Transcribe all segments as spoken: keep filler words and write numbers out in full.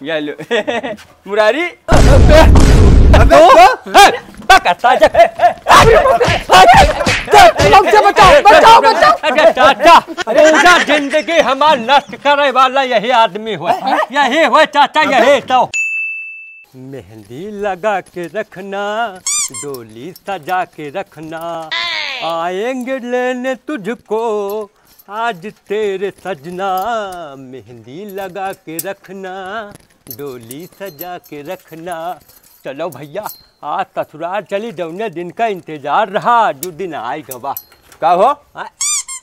ये लो। मुरारी। अबे तो, तो। ए, पकड़, साजा। ए, ए, ए, अरे, बचाओ, बचाओ, बचाओ। अरे चाचा, पूरा जिंदगी हमार नष्ट करे वाला यही आदमी होय, यही होय चाचा, अबे। यही तो। मेहंदी लगा के रखना, डोली सजा के रखना, आएंगे लेने तुझको आज तेरे सजना, मेहंदी लगा के रखना, डोली सजा के रखना। चलो भइया, आज ससुरार चली, जौने दिन का इंतजार रहा, जो दिन आइ गवा। का हो? हाँ?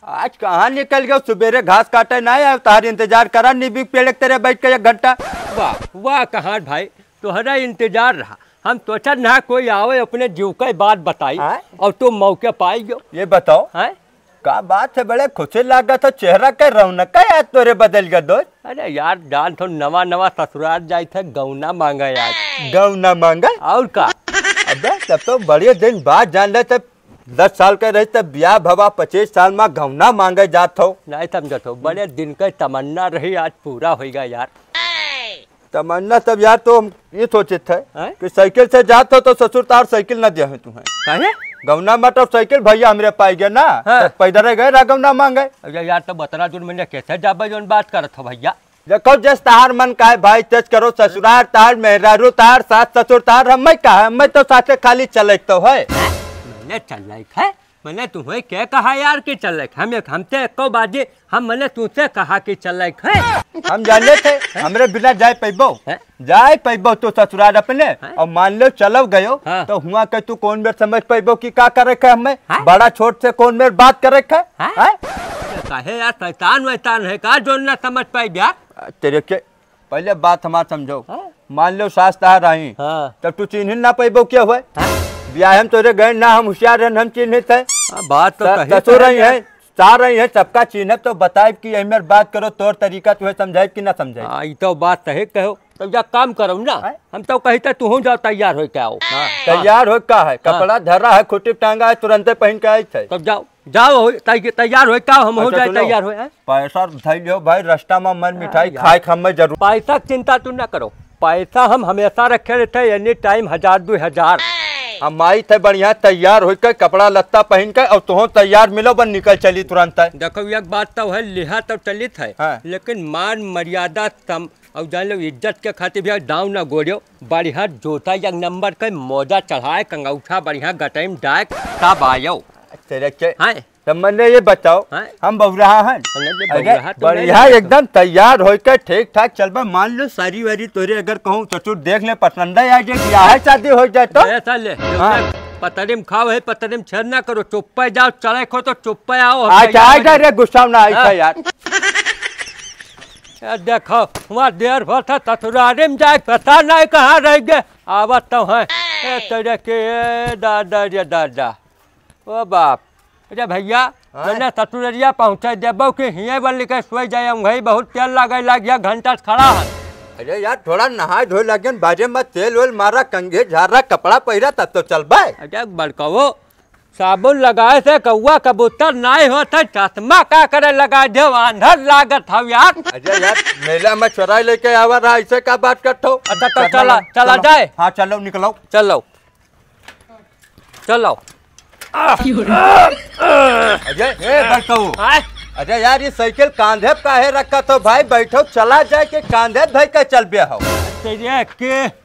आज कहाँ निकल गयो? सुबेरे घास काटे ना आयो, तोहार इंतजार करा नीबी के पेड़ के तरे बैठ के एक घंटा। वाह, वाह कहाँ भाई, तोहरा इंतजार रहा। हम सोचत ना कोई आवे, अपने जीव के बात बताई, हाँ? और तू मौके पाई गयो। ये बताओ, हाँ? का बात है, बड़े खुशी लागत हो, चेहरा के रौनक है आज तोरे बदल गया दोस्त। अरे यार, जान तो नवा नवा ससुरार जाई थे, गौना मांगे आज। गौना मांगे? और का? अबे, तब तो बड़े दिन बाद जान ले, तब दस साल के रही, तब ब्याह भवा, पच्चीस साल में गौना मांगे जात हो। नहीं समझत हो, बड़े दिन के तमन्ना रही, आज पूरा होइगा यार। तमन्ना, तब यार तो हम ये सोचित है हैं? कि साइकिल से जात हो तो ससुर तार साइकिल न दे है तुम्हें। काहे? गौना मोटरसाइकिल भइया हमरे पाई गए ना, हाँ। तो पैदल गए रहा गौना मांगे। अरे यार, तो बतरा दूर में कैसे जाबे, जौन बात करत हो भइया? देखो, जस तहार मन का है भाई, तेज करो, ससुरार तार, मेहरारू तार, सास ससुर तार, हमें का है, हमें तो साथे खाली चले तो है। मने चले है, मने तुम्हें क्या कहा यार कि चले? हम एक, हम ते एको बाजी, हम मने तुझसे कहा कि चले है। हम जाने थे, हमरे बिना जाए पैबो, हैं? जाए पैबो तो ससुरार अपने, हैं? और मान लो चलो गयो, हाँ। तो हुआ के तू कौन बेर समझ पैबो कि का करे के हमें? हैं? बड़ा छोट से कौन बेर बात करे के? हैं? हैं? काहे यार, शैतान वैतान है का, जो ना समझ पाई यार? तेरे के पहले बात हमार समझो। हाँ? मान लो सास तार रही, हाँ। तब तू चिन्हित ना पैबो क्या हुआ? हाँ? ब्याह हम तोरे गए ना, हम होशियार रहन, हम चिन्हित है। हाँ, बात तो स-, सही ससुर कहे रही यार। है, सार रही है, सबका चिन्हब तो बताइब कि एमे बात करो, तोर तरीका तुहे समझाइब कि ना समझाइब। हाँ, ई तो बात सही कहो। तब जा काम करो ना, हैं? हम तो कही था तू जाओ तैयार होके आओ। हाँ, हाँ। तैयार हो का है? हाँ। कपड़ा धरा है, खूंटी पे टांगा है, तुरंते पहन के आई थे। तब जाओ, जाओ, हो, तै-, तैयार होके आओ, हम हो अच्छा, जाए सुनो। तैयार हो, हैं? पैसा धै लियो भाई, रास्ता में मन मिठाई हाँ, खाए यार। खाए में जरूर। पैसा के चिंता तू ना करो, पैसा हम हमेशा रखे रहते हैं, एनी टाइम हजार, दो हजार। हम आई थे बढ़िया तैयार होके, कपड़ा लत्ता पहन के, और तुहो तैयार मिलो, बन निकल चली तुरंत है। देखो, एक बात तो है, लिहा तो चलित है, हाँ। लेकिन मान मर्यादा सम-, और जान लो, इज्जत के खातिर भी दाव ना गोड़ियो, बढ़िया जूता एक नंबर के, मोजा चढ़ाए, कंगौछा बढ़िया गटई में डाए, तब आयो। तेरे के हाँ। तब मने ये बताओ, हाँ। हम बौराहा हैं? मने ये अरे, बौराहा तो बढ़िया नहीं एकदम तैयार होके ठीक ठाक चलबा। मान लो सारी वारी तोरे अगर कहूँ ससुर देख ले, पसंद आ जाए, ब्याह शादी हो जाए तो? ऐसा ले, हाँ। पतरी में खाओ है, पतरी में छेद ना करो, चुप्पे जाओ, चले खो तो चुप्पे आओ, हम अच्छा, तैयार आ हो जा जाए। रे, गुस्सा ना आई हाँ। था यार। ए, देखो, वहाँ देर भर था ससुरारी में जाए, पता नहीं कहाँ रह गए। आवत तो है। ए, तेरे के, ए, दादा रे दादा। ओ बाप। अरे भइया, हाँ? मैंने ससुररिया पहुँचे देबो कि हिये बल के सोई जाए, वही बहुत तेल लागे लाग गया, घंटा से खड़ा है। अरे यार, थोड़ा नहाए धोए लगे, बाजे में तेल वेल मारा, कंघी झारा, कपड़ा पहिरा, तब तो चलबे। अरे बड़काओ, साबुन लगाए से कौआ कबूतर नाई होत है, चश्मा का करे लगा दे, आंधर लागत हव यार। अरे यार, मेला में चोराई लेके आवा रहा, ऐसे का बात करत हो? अच्छा, तो चश्मा चला, लगा-, चला चलो। जाए। हाँ, चलो, निकलो। चलो, चलो। अरे, ए, बैठो। आय। अरे यार, ये साइकिल कांधे पे काहे रखत हो भाई? बैठो, चला जाए के कांधे धई के चल बे हो। तेरे के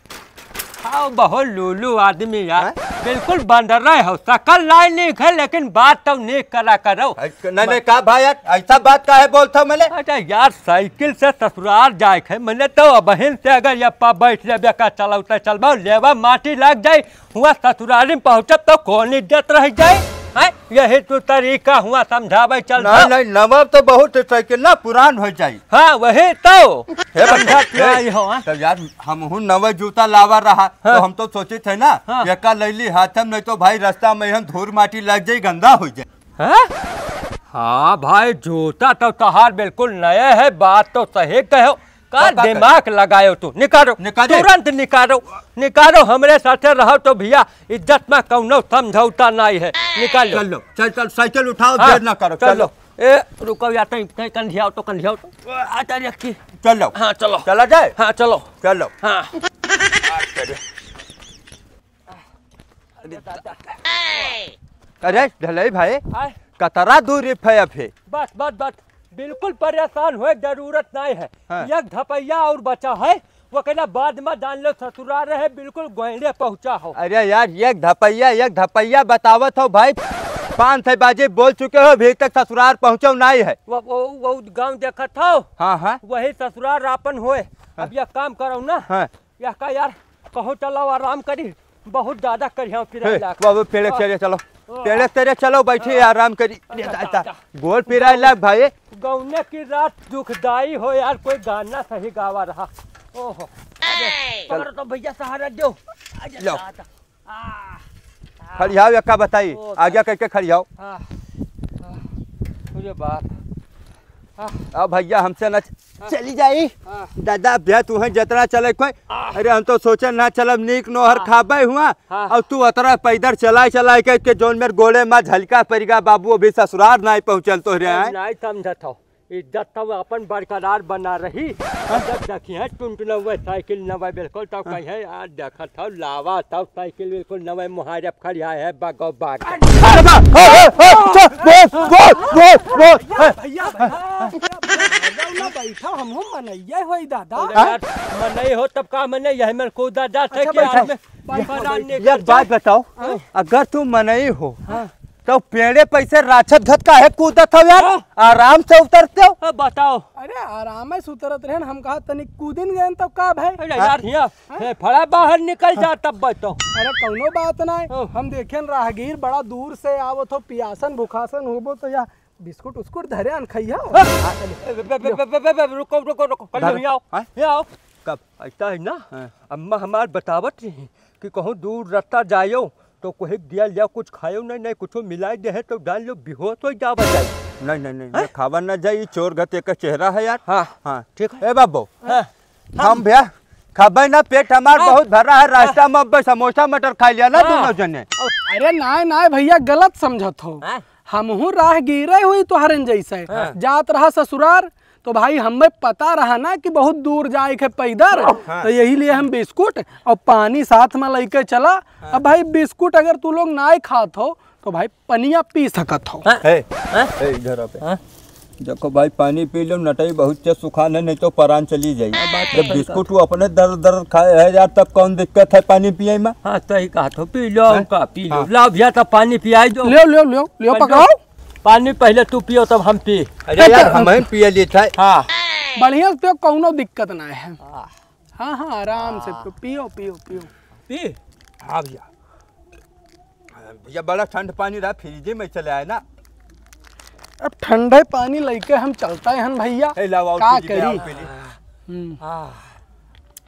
हाँ, बहुत लूलू आदमी यार। हैं? बिल्कुल बंदर रहे हो, शकल नाई नीक है, लेकिन बात तो नीक करा करो। ऐ, नहीं, नहीं, का भाई यार, ऐसा बात काहे बोलत हो मने? अरे यार, साइकिल से ससुरार जाए है, मने तो अबहिन से अगर ये पा बैठ लेबे का चलौते चलबो, लेवा माटी लग जाए, हुआ ससुरारी में पहुँचब तो कौन इज्जत रह जाए? हैं? यही तू तरीका हुआ समझावे चल नहीं, नहीं, नवा तो बहुत है साइकिल ना, पुरान हो जाई। हाँ, वही तो। हे समझत बच्चा, नहीं हे, हो, हाँ? तो यार, हमहू नवे जूता लावा रहा, हाँ। तो हम तो सोचित है ना, हाँ। एका लैली हाथ में, नहीं तो भाई रास्ता में हम धूर माटी लग जाई, गंदा हो जाए। हाँ? हाँ भाई, जूता तो तहार बिल्कुल नए है, बात तो सही कहो। का तो का दिमाग लगायो तू? निकालो, निकाले। तुरंत निकालो, निकालो। हमरे साथे रहो तो भैया, इज्जत में कौनो समझौता नहीं है। निकालो। चलो, चल, चल, साइकिल उठाओ, हाँ, देर ना करो, चलो। चलो। ए, रुको यार, तई, तई कंधियाओ तो, कंधियाओ तो। आ, तारी अक्की। चलो। हाँ, चलो। चला जाए? हाँ, चलो। चलो। हाँ। आ, चलो। अरे ढलई भाई, आय। कतरा दूर रिप है अबे? बस, बस, बस, बिल्कुल परेशान होए जरूरत नाहीं है। हाँ। एक धपैया और बचा है, वो कहना बाद में जान लो ससुरार है, बिल्कुल गोइड़े पहुँचा हो। अरे यार, एक धपैया, एक धपैया बतावत हो भाई, पाँच छह बाजी बोल चुके हो, अभी तक ससुरार पहुँचो नाहीं है। वो, वो, वो गाँव देखत हो? हाँ, हाँ। वही ससुरार आपन होए। हाँ। अब एक काम करो ना, हाँ। यह का यार, कहो चलो आराम करी, बहुत ज्यादा करिया फिर हे, लाग। बाबू, पेड़े हाँ। चले चलो, हाँ। पेड़े तेरे चलो, बैठी हाँ। आराम करी। अच्छा, ले, अच्छा, अच्छा। गोड़ पिराए लाग भाई। गौने की रात दुखदाई हो यार, कोई गाना सही गावा रहा। ओहो, अरे, चल। पकड़ो तो भैया, सहारा दो। आजा, लो। आजा। आ, आ। खड़ियाओ, यक्का बताई, ओ, आगे करके खड़ियाओ। आ, आ, अरे बाप। आ। अब भैया, हमसे न च-, हाँ। चली जाई। हाँ। दादा, भैया, तू है जतरा चले कोई। हाँ। अरे, हम तो सोचे ना चलब, नीक नोहर हाँ। खाबे हुआ। हाँ। और तू अतरा पैदर चलाए, चलाए के, के जोन मेरे गोड़े में झलका परिगा बाबू, अभी ससुरार नाहीं पहुँचल तोहरे अरे, हैं। नाहीं समझत हो। इज्जत तो अपन बरकरार बना रही। हाँ। जब देखी है टुनटुनवे साइकिल नवे बिल्कुल, तब हाँ। कही है, "यार, देखत हो, लावा तब साइकिल बिल्कुल नवे मुहारब खड़ी है, बगो बाग।" अरे बा-, ए, ए, ए, चुप, बोल, बोल, बोल, बोल, ए। भैया, भैया, भैया, भैया, ना बैठा, हमहू मनइये होई दादा। अरे यार, मनई हो तब का मनई, यही में कूदा जात है अच्छा, कि बैठा। आदमी एक बात बताओ, हाँ। अगर तू मनई हो, हाँ। तो पेड़े पैसे राछत घत काहे कूदत हो यार? हाँ। आराम से उतरते हो। हाँ, बताओ। अरे आराम से उतरत रहन, हम कहा तनिक कूदिन गए तब का भाई? अरे हाँ। यार, हिया हाँ? फेफड़ा बाहर निकल जा तब बताओ। अरे कौनो बात ना है। हाँ। हम देखेन राहगीर बड़ा दूर से आवत हो, पियासन भुखासन होबो तो या बिस्कुट उस्कुट धरे अन खइया। हाँ। ए, बे, बे, रुको, रुको, रुको, कल धर। हिया आओ, हाँ? हिया आओ। कब? ऐसा है ना, हाँ। अम्मा हमार बतावत रही कि कहूँ दूर रास्ता जायो तो कोई दिया लिया कुछ खायो नहीं, नहीं कुछ मिलाई दे है तो डाल लो, बेहोश हो जावा जाए। नहीं, नहीं, नहीं, हाँ? नहीं, खावा ना जाए, ये चोर गते का चेहरा है यार। हाँ। हाँ। ठीक है। ए बाबू, हाँ। हम भैया खाबे ना, पेट हमार हाँ। बहुत भरा है, रास्ता हाँ। में अब समोसा मटर खा लिया ना हाँ। दोनों जने। अरे नाय, नाय भैया, गलत समझत हो। हाँ। हमहू राहगीरे हुई तोहरन जैसे। हाँ। जात रहा ससुरार, तो भाई हमें पता रहा ना कि बहुत दूर जाए के पैदल, हाँ। तो यही लिए हम बिस्कुट और पानी साथ में लेके चला। हाँ। अब भाई बिस्कुट अगर तू लोग नाय खात हो, तो भाई पनिया पी सकत हो। हाँ। हे, हाँ? हे, इधर आ बे। हाँ? देखो भाई, पानी पी लो, नटई बहुत तेज सुखान है, नहीं तो परान चली जाई। हाँ, बात तो जब सही बिस्कुट कहत वो अपने दर्द दर्द खाए है यार, तब कौन दिक्कत है पानी पिए में? हाँ, सही कहत हो, पी लो, हाँ? उनका पी लो। हाँ। लाओ भैया, तब पानी पियाई दो। लियो, लियो, लियो, लियो, पकड़ो। पकड़ाओ। पानी पहले तू पियो, तब हम पी। अरे यार, हम ही पिए लेत है। हाँ। बढ़िया से पियो, कौनो दिक्कत ना है। हाँ। हाँ, हाँ, आराम से हाँ। पियो, पियो, पियो, पियो। पी? हाँ भैया। भैया, बड़ा ठंड पानी रहा, फ्रिज में चले आए ना। अब ठंडे पानी लेके हम चलता है हन भैया। ए, लाओ, आओ, का फ्रिज में आओ, करी? पी ली। हम्म। हाँ।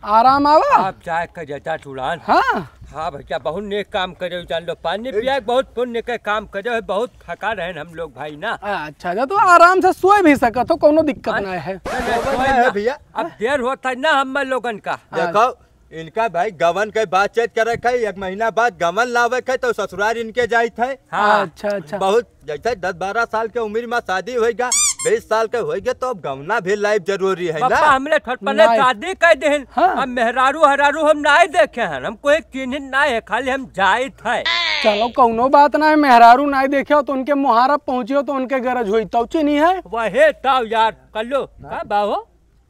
आराम आवा? आप चाय का जटा चुड़ान। हाँ। हाँ भैया, बहुत नेक काम करे हो, जान लो। पानी ए- पिया के बहुत पुण्य के काम करे हो, बहुत थका रहे हम लोग भाई ना। अच्छा, अच्छा, तो आराम से सोए भी सकत हो, कोनो दिक्कत हाँ? ना है। नहीं, नहीं, सोए नहीं है ना। भैया। अब देर होता है ना हम लोगन का। हाँ। देखो, इनका भाई गवन के बातचीत करे के है, एक महीना बाद गवन लावे के है, तो ससुरार इनके जाइत है। हाँ। अच्छा, अच्छा। बहुत जैसे दस बारह साल के उम्र में शादी होइगा, बीस साल के होइगे, तो अब गवना भी लाइफ जरूरी है पापा, ना। हमरे छोट पहले नाय। शादी कर देहन। हाँ। अब मेहरारू हरारू हम नाय देखे हैं, हमको एक चिन्हित नाय है, खाली हम जाइत है। चलो, कौनो बात ना है, मेहरारू नाय देखे हो तो उनके मुहारा पहुँचियो तो उनके गरज होई, तब चिन्ही है। वहे तब यार, कर लो, हाँ। का बाहो?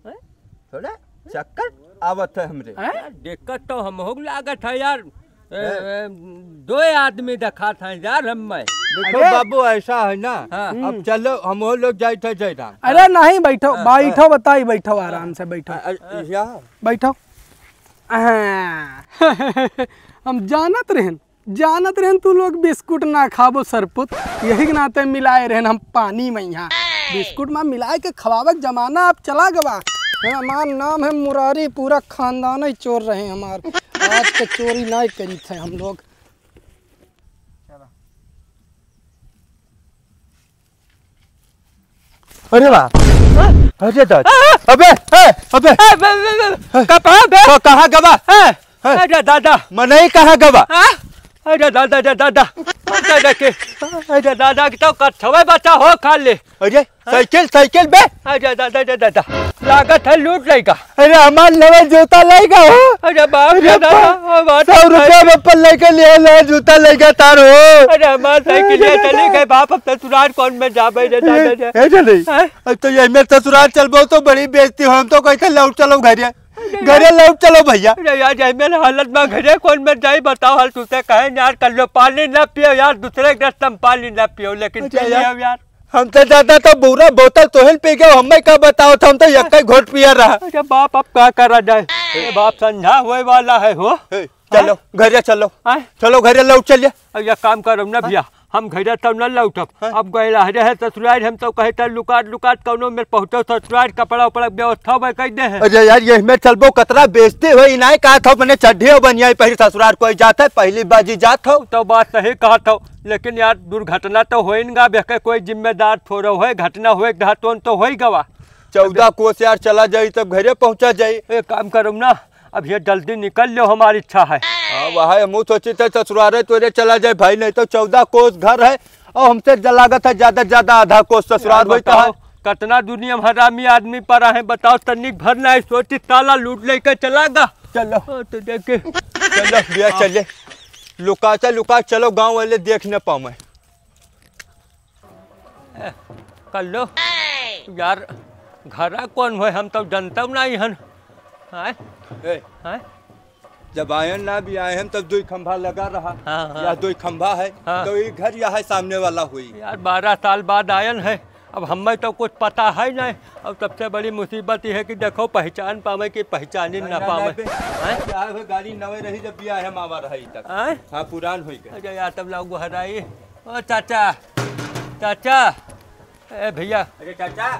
हैं? थोड़ा चक्कर आवत है हमरे। हैं? यार, दिक्कत तो हमहू के लागत है यार। ए, हैं? ए, दो आदमी देखात हैं यार हम में। देखो अरे! बाबू, ऐसा है ना, हाँ। अब हम्म। चलो, हम वो लोग जाइत है जयराम। अरे नहीं, बैठो, हाँ, बैठो, हाँ। बताई, बैठो, आराम से बैठो। अ, अ, या। बैठो। हाँ। हम जानत रहन, जानत रहन तू लोग बिस्कुट ना खाबो सरपुत, यही के नाते मिलाए रहन हम पानी में यहाँ। बिस्कुट में मिलाए के खवावे के जमाना अब चला गवा। हमार नाम है मुरारी, पूरा खानदान ही चोर रहे हमार। आज के चोरी नाय करीत है हम लोग। अरे वाह। अरे दादा। अबे, ए, अबे। ए, बे, बे, बे, कहाँ बे? क-, कहाँ गवा? ए, ए। अरे दादा। मनई कहाँ गवा? हाँ? अरे दादा, अरे दादा, दादा के, अरे दादा के तो कछवे बचा हो खा ले। अरे साइकिल, साइकिल बे। अरे दादा, अरे दादा, लागत है लूट लेगा। अरे हमार नवा जूता लेगा हो। अरे बाप रे अरे दादा, बाप, बाप, सौ रुपया में अपन लेके लिए ले जूता लेगा तार हो। अरे हमार साइकिल ये चली गई बाप, अब ससुराल कौन में जाबे रे दादा रे। ए चली। हैं? अब तो ये में ससुराल चलबो तो बड़ी बेइज्जती हो, हम तो कहते लौट चलो घरे। घरे लौट चलो भैया। अरे यार, जाए मेरे हालत में घरे कौन मर जाई, बताओ हाल तुझसे कहे यार, कर लो, पानी ना पियो यार, दूसरे के दस्त हम पानी ना पियो, लेकिन अच्छा पी यार। लियो यार। हम तो ज्यादा तो बूरा बोतल तोहन पी गए, हमें का बताओ था, हम तो यक्का ही घोट पिया रहा। अरे बाप, अब का करा जाए? ए बाप, संझा होए वाला है हो। ए, चलो, हाँ? घरे चलो। हाँ? चलो, घरे लौट चलिए। अब एक काम करो ना हाँ? भैया, हम घरे तब न लौटब। हाँ। अब गए रहे ससुराल, हम तो कहे त लुकात लुकात कौनो में पहुँचो ससुराल, कपड़ा उपड़ा व्यवस्था में कह दे है। अरे यार, ये में चलबो कतरा बेइज्जती होई, इनाय का था, मने चड्ढी और बनियाई पहिर ससुराल कोई जात है, पहली बाजी जात हो। तो बात सही कहत हो, लेकिन यार दुर्घटना तो होइन गा, बेके कोई जिम्मेदार थोड़ो है, घटना होए घातोन तो होई गवा। चौदह कोस यार चला जाई तब घरे पहुँचा जाई। एक काम करो ना, अब ये जल्दी निकल लो, हमारी इच्छा है। हाँ, वह है, हमहू सोची थे ससुरारे तोरे चला जाए भाई, नहीं तो चौदह कोस घर है और हमसे ज-, लागत है ज्यादा से ज्यादा आधा कोस ससुरार यार होई तो है। बताओ, कितना दुनिया में हरामी आदमी पड़ा है, बताओ, तनिक भर ना सोची, ताला लूट लेके चला गा। चलो। ओ, तो देखे। चलो भैया, चले। लुका चा, लुका, चलो, गाँव वाले देख न पावे। ए, कर लो। यार, घरा कौन होए, हम तो जनता नहीं हन। हैं? ए, हैं? जब आयन ना भी आए हैं, तब दुई खंभा लगा रहा। हाँ, हाँ। या दुई खंभा है, हाँ। तो ये घर या है सामने वाला हुई। यार, बारह साल बाद आयन है, अब हमें तो कुछ पता है नहीं। अब सबसे बड़ी मुसीबत ये है कि देखो, पहचान पावे कि पहचान ही नहीं, ना नहीं, पावे। नहीं, बे-, हैं? क्या है, गाड़ी नवे रही, जब भी आए हम आवा रहा ई तक। हैं? हाँ, पुरान होई गए। अरे यार, तब लाओ गुहराई। ओ चाचा, चाचा, ए भैया। अरे चाचा।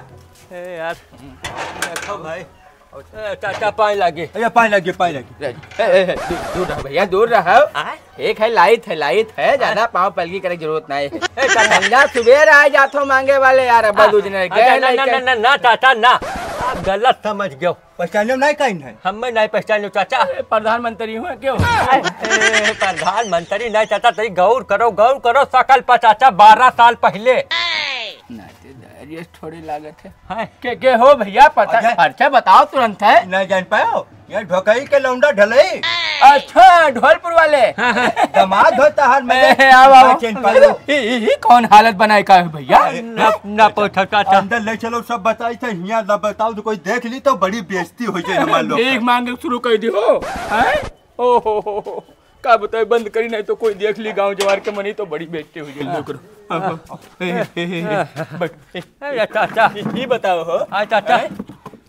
ए यार, देखो भाई। ए चाचा, पाए लागे। अरे पाए लागे, पाए लागे। ए, ए, ए, दू-, दूर रहो भैया, दूर रहो। आय? एक है लाइत है, लाइत है, ज्यादा पाँव पलगी करे की जरूरत नहीं है। ए चाचा। संझा सुबेर आ जात हो मांगे वाले यार, अब्बा हाँ, दूज ने अच्छा, गए ना, नहीं ना, गए। ना, ना, ना, चाचा, ना। आप गलत समझ गयो। पहचाने नहीं कहीं है? हमें नहीं पहचानो चाचा। अरे, प्रधानमंत्री हुए क्यों? ए, प्रधानमंत्री नहीं चाचा, तई गौर करो, गौर करो, सकल पर चाचा बारह साल पहले। ना, ते दरियस थोड़ी लागत है। हैं? के, के हो भैया? पता, अच्छा। परिचय बताओ तुरंत है। नहीं जान पायो? ये ढोकई के लौंडा ढलई। अच्छा, ढोलपुर वाले। हाँ, हाँ। दमाद होता हर मजे। ए, आओ, आओ। चिन पालो। ई, ई, ई कौन हालत बनाए का है भैया? अरे, ना, ना पूछो चाचा। अंदर ले चलो, सब बताई थे। हियाँ ना बताओ तो कोई देख ली तो बड़ी बेइज्जती हो जाए हमारे लोग भीख का। मांगे शुरू कर दी हो, हैं? ओ हो हो हो। का बताए, बंद करी, नहीं तो कोई देख ली गांव जवार के मनी तो बड़ी बेइज्जती हो जाए। हाँ। लोग रो। हाँ, हाँ। ए, ए, ए, ए, बैठ। ए, ए, चाचा। ई, ई बताओ हो। हाँ, चाचा। हैं?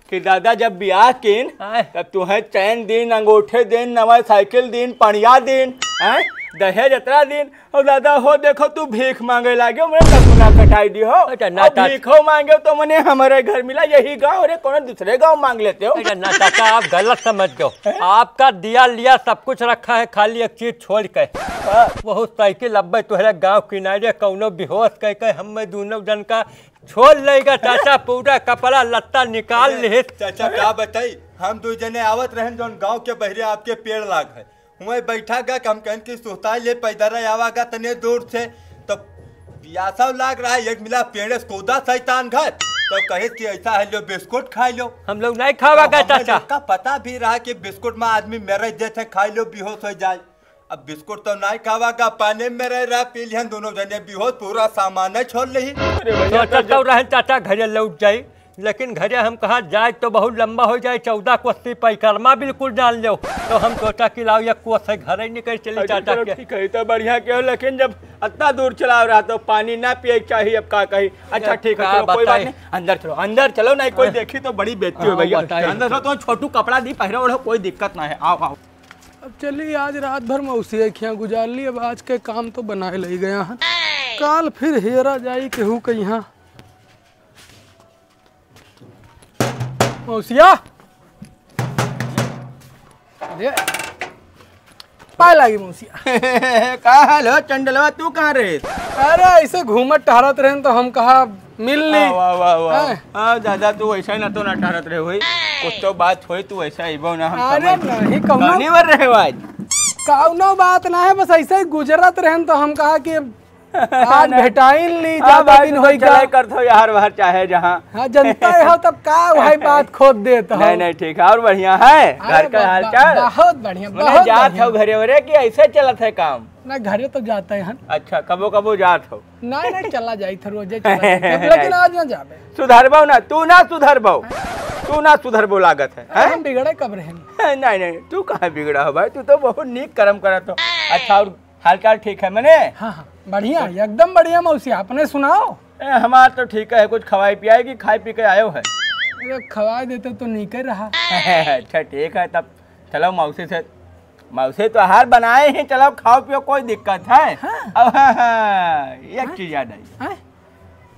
कि दादा जब बियाह कीन, आय। तब तुहें चैन दीन, अंगूठे दीन, नवा साइकिल दीन, पड़िया दीन, आय, दहेज इतना दीन, और दादा हो देखो तू भीख मांगे लागे, मेरे सपना कटाई दी हो। अच्छा, ना और चाचा। भीखो मांगे तो मने हमारे घर मिला, यही गाँव, अरे कौन दूसरे गाँव मांग लेते हो? अच्छा, ना चाचा, आप गलत समझ गए हो। हैं? आपका दिया लिया सब कुछ रखा है, खाली एक चीज छोड़ के। हाँ। वो साइकिल अब्बे तुहरे गाँव किनारे कौनो बेहोश कह के हम दोनों जन का छोड़ लेगा चाचा, पूरा कपड़ा लत्ता निकाल अरे, लिहित। चाचा, का बताई, हम दो जने आवत रहन, जौन गांव के बहरे आपके पेड़ लाग है, वहीं बैठा गा, हम कहन कि सुस्ता ले, पैदल आवा गा तने दूर से, तो प्यासा लाग रहा है, एक मिला पेड़े से कूदा शैतान घर, तो कहे कि ऐसा है, लो बिस्कुट खा लो। हम लोग नहीं खावा तो गा हमें चाचा। लोग का पता भी रहा कि बिस्कुट में आदमी मरे जैसे खा लो, बेहोश हो जाए। अब बिस्कुट तो नाई खावा का, पानी में रह रहा, पी लिहन दोनों जने बेहोश, पूरा सामान है छोड़ ली। अरे भैया, सोचत तो तो रहन चाचा घरे लौट जाई, लेकिन घरे हम कहा जाए तो बहुत लंबा हो जाए, चौदह कोसी परिक्रमा बिल्कुल जान लो, तो हम सोचा कि लाओ एक कोस है घर ही निकल चली अच्छा, चाचा चलो के। ठीक है, तो बढ़िया के हो, लेकिन जब इतना दूर चलाओ रहा तो पानी ना पिए के चाहिए, अब का कही। अच्छा ठीक है, का चलो कोई बात बताई? नहीं, अंदर चलो, अंदर चलो, नहीं कोई हाँ। देखी तो बड़ी बेइज्जती हो हाँ, भैया। बताई। अंदर चलो, तो छोटू कपड़ा दी पहरे ओढ़ो, कोई दिक्कत ना है, आओ आओ। अब चली, आज रात भर मौसी के खियाँ गुजार ली, अब आज के काम तो बनाए लई गया है। काल फिर हेरा जाई केहू के यहाँ। मौसिया, अरे, पाए लागी मौसिया। का हाल हो चंडलवा, तू कहाँ रहे? अरे, ऐसे घूमत टहरत रहन तो हम कहा मिल ली। वाह, वाह, वाह, वाह। हैं? हाँ, दादा, तू वैसा ही ना तो ना टहरत रहे होई। कुछ तो बात होई, तू वैसा ही बो ना, हम अरे समझ नहीं, कहूँ कौनी बार रहे हो आज? कौनो बात ना है, बस ऐसे ही गुजरत रहन तो हम कहा कि आज नहीं। भेटाइन ली, हाँ ज्यादा भाई, दिन तू तो होई चले का। करत हो यार, बाहर चाहे जहाँ। हाँ, जनता है हो तब का भाई बात खोद देत हो। नहीं, नहीं, ठीक है, और बढ़िया है। अरे घर का बा-, हाल बा-, चाल? बहुत बढ़िया, मने बहुत जात बढ़िया। हो घरे वरे कि ऐसे चलत है काम? ना, घरे तो जाते हैं। अच्छा, कबो कबो जात हो? नहीं, नहीं, चला जाई था, रोजे चला जाई था, लेकिन आज ना जाबे। सुधरबो ना, तू ना सुधरबो, तू ना सुधरबो लागत है, अरे, हैं? हम बिगड़े कब रहे? नहीं, नहीं, तू कहाँ बिगड़ा हो भाई, तू तो बहुत नीक कर्म करत हो। अच्छा, और हाल चाल ठीक है मने? हाँ, हाँ, बढ़िया, एकदम बढ़िया मौसी, अपने सुनाओ। ए, हमार तो ठीक है, कुछ खवाई पियाई कि खाई पी के आयो है? अरे, खवाई देते तो नीके रहा। अच्छा, ठीक है, तब चलो मौसी से, मौसी तो आहार बनाए ही, चलो खाओ पियो, कोई दिक्कत है? हाँ। अब हाँ, हाँ, एक हाँ? चीज याद आई। हाँ?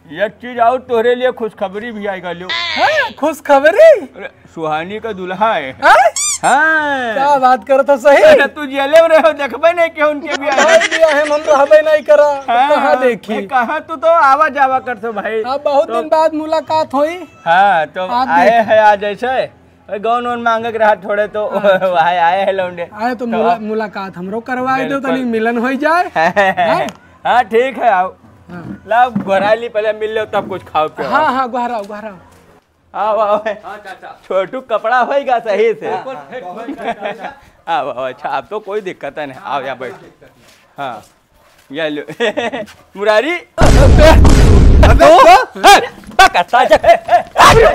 एक चीज और तोहरे लिए खुशखबरी भी आएगा, लो। हाँ, खुशखबरी? अरे, सुहानी का दूल्हा है। हाँ? हाँ। क्या बात करत हो, सही? अरे, तू जेले में रहो, देखबे नहीं कि उनके भी आए। भाई भी है, हम रहबे नहीं करा, हाँ, कहाँ देखी? कहाँ तू तो आवा जावा करत हो भाई। हाँ, बहुत तो दिन बाद मुलाकात हुई। हाँ, तो आप आए देख। हैं आज ऐसे। ए, गौन वौन मांगे के रहा थोड़े तो हाँ। वहाँ आए हैं लौंडे। आए तो तो मुला-, अब मुलाकात हमरो करवाए दो, बिल्कुल। तनी मिलन हो जाए। हैं? हाँ, ठीक है, आओ। हाँ। लाओ, गोहराई ली, पहले मिल लो, तब कुछ खाओ पियो। हाँ, हाँ, गोहराओ, गोहराओ। आओ, आओ। हाँ, चाचा। छोटू कपड़ा होएगा सही से। हाँ, हाँ, बहुत अच्छा। आओ, आओ, अच्छा, अब तो कोई दिक्कत है नहीं। आओ, यहाँ बैठ। हाँ। ये लो। मुरारी। अबे, तो? ए, पकड़, साजा। ए, ए, अरे,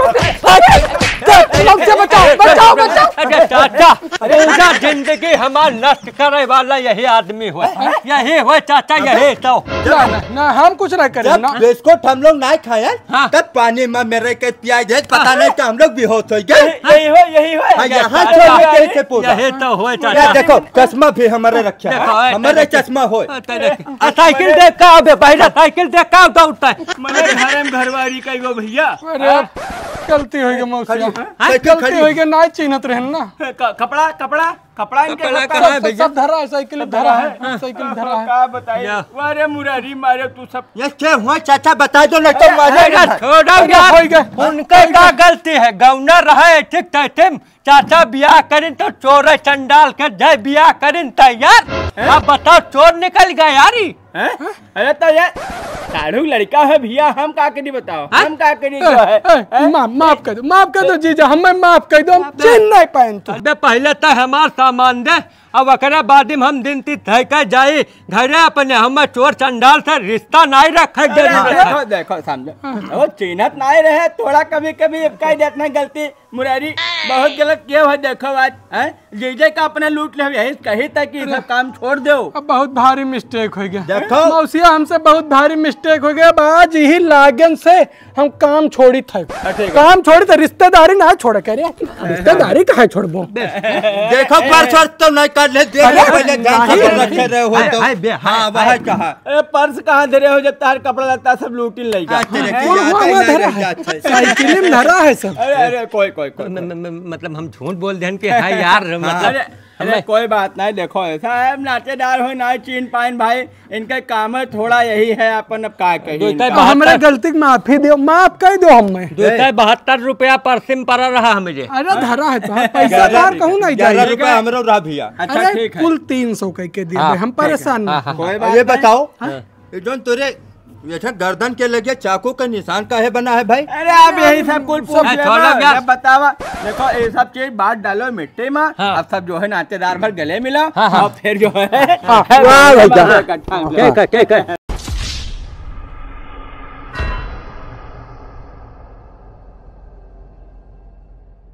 बचाओ, बचाओ, बचाओ। अरे, चाचा, पूरा जिंदगी हमार नष्ट करे वाला यही आदमी होय। यही होय, चाचा, यही तो। ना, ना, ना, हम कुछ ना करें, जब ना। बिस्कुट हम लोग ना खाए, हाँ। तब पानी में मेरे के पिया दे, पता नहीं कि हम लोग बेहोश हो गए। यही होय, यही होय। हाँ, यहाँ चाचा, छोड़ के कैसे पूरा? यही तो होय, या चाचा। देखो, चश्मा भी हमारे रखे हैं। देखो, ए, हमारे देखो। चश्मा होय। ए, देखो। आ, साइकिल देख का अबे, पहले साइकिल देख का दौड़ता है। मने घर में घरवारी का एगो भैया। अरे, हाँ? गलती हो गई मौसी। खड़ी, हाँ? हाँ, साइकिल गलती खड़ी। हो गई, ना चिन्हत रहन ना। क-, कपड़ा, कपड़ा, कपड़ा इनके कपड़ा सब कहाँ है सब, भैया? सब धरा है, साइकिल सब धरा धरा है, है। हाँ, साइकिल धरा है। का बताई? या। अरे मुरारी मारे तू सब। ये क्या हुआ चाचा, बता दो, नहीं तो अरे, मजा अरे, नहीं। छोड़ो अरे, यार। हो गया। उनके का गलती है? गौना रहा है, ठीक ठाक, ठीक। चाचा बियाह करिन तो चोर चंडाल के जय बियाह करिन त यार। हैं? अब बताओ, चोर निकल गए यार ई। हैं? अरे तो ये साढ़ू लड़का है भैया, हम का करी बताओ, हैं? हम का करी ए, जो है, ए, हैं? मा-, माफ कर दो, माफ कर दो जीजा, हमें माफ कर दो, हम अबे, चिन्ह नहीं पाएन तो। अबे पहले तो हमार सामान दे, अब ओकरे बाद में हम दिन ती धै के जाई घरे अपने, हम चोर चंडाल से रिश्ता नहीं रखे अरे जरूर। देखो, देखो, समझो, वो चिन्हत नहीं रहे, थोड़ा कभी कभी कह देते हैं गलती, मुरारी, बहुत गलत किया हुआ, देखो आज, हैं? जीजे का अपना लूट ले, यही कही था कि ये सब काम छोड़ दो। अब बहुत भारी mistake हो गया। देखो। मौसिया, हमसे बहुत भारी mistake हो गया। अब आज ही लागन से हम काम छोड़ी थे। हाँ, ठीक है। काम छोड़ी थे, रिश्तेदारी ना छोड़ करे। रिश्तेदारी कहाँ छोड़बो? देखो, पर्स वर्स तो नहीं कर ले, देख ले, अरे, पहले ध्यान से नहीं। रखे रहे हो हाय, तो। हाय, बे, हाय, हाँ, वह हाय। कहा। अरे पर्स कहाँ धरे हो जब तार कपड़ा लत्ता सब लूटिन लइगा? हाँ, तेरे के वो, याद वो, ही वो नहीं धरा रह है। जात है। साइकिल में धरा है सब। अरे, अरे, कोई, कोई, कोई, म-, कोई। म-, म-, मतलब हम झूठ बोल देन कि हाँ यार, हाँ। मतलब अरे, अरे, हमें कोई बात नहीं, देखो ऐसा है, अब नातेदार हो ना चीन पाइन भाई, इनका काम है थोड़ा यही है अपन, अब का कही दो इनका। तय तो हमरे बहत्तर गलती की माफी दो, माफ कर दो हमें। दो तय बहत्तर रुपया पर्स में पड़ा रहा हमें जे। अरे धरा है तो, हाँ, पैसा ग्यारह, बाहर कहूँ नहीं ग्यारह जाए। रुपया हमरो रहा भैया। अच्छा, अरे ठीक है। कुल तीन सौ कह के दिए हाँ, भाई, हम ठीक है। परेशान हाँ, नहीं। हाँ, हाँ। ये बताओ, हाँ। ये जोन तोरे ये ठन गर्दन के लगे चाकू का निशान काहे बना है भाई? अरे, अब यही सब कुल पूछ सब लेना, छोड़ो यार। अब बतावा। देखो, ये सब चीज बांट डालो मिट्टी में, हाँ। अब सब जो है नातेदार भर गले मिला हाँ, हाँ। और फिर जो है हाँ, वाह, वाह, वाह। इकट्ठा हो जाए। ठीक है, ठीक है।